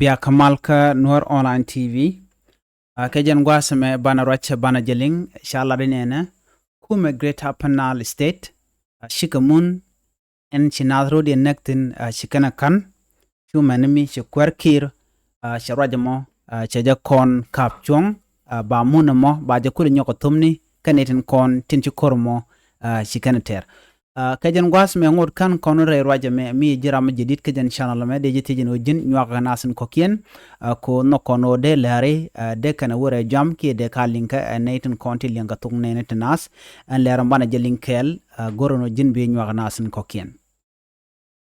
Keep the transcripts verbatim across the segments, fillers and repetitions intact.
Bia kä mal kä Nuɔr Online T V. Ɛ kɛ jɛn gua̱a̱th ɛmɛ banɛ ruac banɛ jɛ liŋ ca lat inɛnɛ. Kumɛ Greater Upper Nile State, ɛ cikɛ mun ɛn ci naath ro̱diɛn näk thi̱n, ɛ ci kɛn ɛ ka̱n. Cu mɛn mi ci kuäär Kiir, ɛ cɛ ruac ɛmɔ, ɛ cɛ jɛ kɔn ka̱p cuɔ̱ŋ, ɛ ba mun ɛmɔ ba jɛ kulɛ nyɔk ɛ thomni kɛn itin kɔn tin ci ko̱r ɛmɔ, ɛ ci kɛn ɛ tɛr. Ɛ kɛ jɛn gua̱a̱th mɛ ŋot ka̱n kɔn rɛy ruac ɛmɛ mi ji̱ ram mi jɛ di̱t kɛ jɛn channel ɛmɛ dee ji̱ thiec ɛn ɣöö ji̱n nyuak kɛ nath in kɔ̱kiɛn. Ɛ ko nhɔk kɔn ɣöö dee lääri, ɛ dee kɛn ɛ wä rɛy jam kiɛ dee ka liŋ kɛ ɛ nɛy tin kɔn ti liŋ kɛ thok nɛɛni ti nath. Ɛn lɛɛr ɛn banɛ jɛ liŋ kɛɛl, ɛ go̱r ɛn ɣöö ji̱n bi nyuak kɛ nath in kɔ̱kiɛn.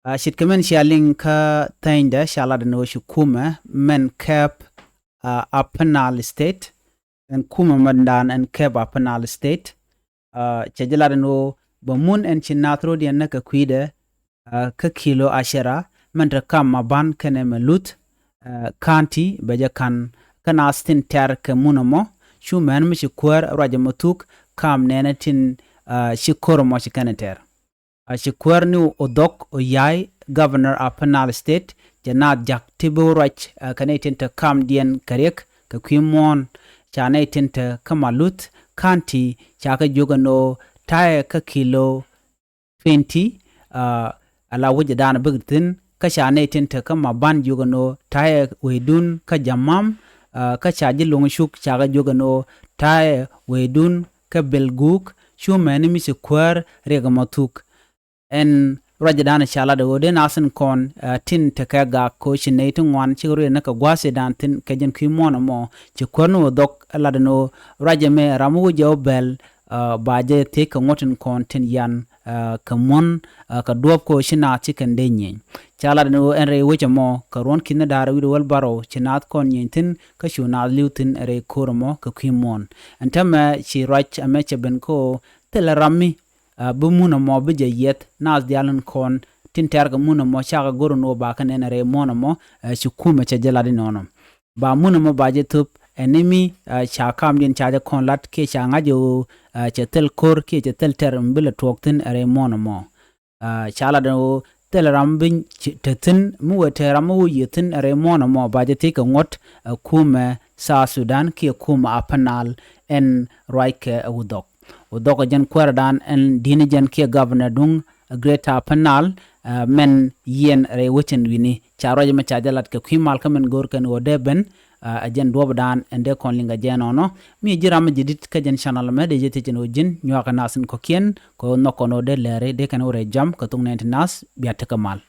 Ɛ ce̱tkɛ mɛn cia liŋ kä thänydɛ ca lat ɛn ɣöö ci kumɛ mɛn kɛp, ɛ Upper Nile State. Ɛn kumɛ mɛn dan ɛn kɛp Upper Nile State. Ɛ cɛ ji̱ lat ɛn ɣöö bɛ mun ɛn ci nath ro̱diɛn näk kɛ kui̱dɛ, ɛ kä kilo acɛra mɛn te kam Maban kɛnɛ Maluth, ɛ County bɛ jɛ ka̱n kä nath tin tɛr kɛ mun ɛmɔ. Cu mɛn mi ci kuäär ruac ɛmɔ thuk kam nɛɛni tin, ɛ ci ko̱r ɛmɔ ci kɛn ɛ tɛr. Ɛ ci kuäär ni Odhok Oyai, Governor Upper Nile State, jɛ naath jak ti bi wä ruac, ɛ kɛ nɛy tin te kamdiɛn kɛ riɛk kɛ kui̱ muɔ̱ɔ̱n. Ca nɛy tin te kä Maluth County ca kɛ jiök ɛn ɣöö ta̱yɛ kä kilo twenty, ɛ ala wi̱cdan bikɛ thi̱n. Kä ca nɛy tin te kä Maban jiök ɛn ɣöö ta̱yɛ wecdun kä Jamam. Ɛ kä ca ji̱ Loŋcuk ca kɛ jiök ɛn ɣöö ta̱yɛ wecdun kä Belguk. Cu mɛni mi ci kuäär riɛk ɛmɔ thuk. Ɛn ruacdan ca lat ɣöö dee nath in kɔn, ɛ tin tekɛ gak kɛ ɣöö ci nɛy ti ŋuan cikɛ ruëëc ni kɛ gua̱a̱th ëëdan thi̱n kɛ jɛn kui̱ muɔ̱ɔ̱n ɛmɔ. Ci kuäär ni Odhok ɛ lat ɛn ɣöö ruac ɛmɛ ram mi wä jɛ wä bɛl, ɛ ba jɛ thiec kɛ ŋuɔ̱t in kɔn tin yan, ɛ kɛ muɔ̱n, ɛ kɛ duɔ̱ɔ̱p kɛ ɣöö ci naath ci kɛn dee nyieny. Ca lat ɛn ɣöö ɛn rɛy wec ɛmɔ kɛ ruɔ̱n ki̱n ni da̱ŋ rɛw wi̱cdɛ wäl bärɔw ci naath kɔn nyieny thi̱n kä cu naath li̱w thi̱n ɛ rɛy ko̱r ɛmɔ kɛ kui̱ muɔ̱ɔ̱n. Ɛn täämɛ ci ruac ɛmɛ cɛ ben kä ɣöö thilɛ ram mi, ɛ bi mun ɛmɔ bi jɛ yiɛth naath diaal in kɔn tin tɛr kɛ mun ɛmɔ cakɛ go̱r ɛn ɣöö ba kɛ nɛn ɛ rɛy muɔ̱ɔ̱n ɛmɔ. Ɛ ci kumɛ cɛ jɛ lat inɔnɔ ba mun ɛmɔ ba jɛ thöp ɛn ni mi, ɛ ca kamdiɛn ca jɛ kɔn lat kiɛ ca ŋa̱c ɛ ɣöö, ɛ cɛ thil ko̱r kiɛ cɛ thil tɛr mi bi lɛ tuɔɔk thi̱n ɛ rɛy muɔ̱ɔ̱n ɛmɔ. Ɛ ca lat ɛn ɣöö thilɛ ram bi te thi̱n mi wee te ram mi wä yiëë thi̱n ɛ rɛy muɔ̱ɔ̱n ɛmɔ ba jɛ thiec kɛ ŋuɔ̱t, ɛ kumɛ South Sudan kiɛ kumɛ Upper Nile ɛn ruackɛ ɛ Odhok. Odhok ɛ jɛn kuäärdan ɛn di̱t ni jɛn kiɛ governor duŋ ɛ Greater Upper Nile, ɛ mɛn yiɛn rɛy wecin wi̱ni. Ca ruac ɛmɛ ca jɛ lat kɛ kui̱ mal kä mɛn go̱o̱r kɛn ɣöö dee ben, ɛ jɛn duɔ̱ɔ̱pdan ɛn dee kɔn liŋ kɛ jɛ ɛnɔnɔ. Mi ji̱ ram mi jɛ di̱t kä jɛn channel ɛmɛ dee jɛ thiec ɛn ɣöö ji̱n nyuak kɛ nath in kɔ̱kiɛn kɛ ɣöö nhɔk kɔn ɣöö dee lääri dee kɛn wä rɛy jam kɛ thok nɛɛni ti nath. Bia tekɛ mal.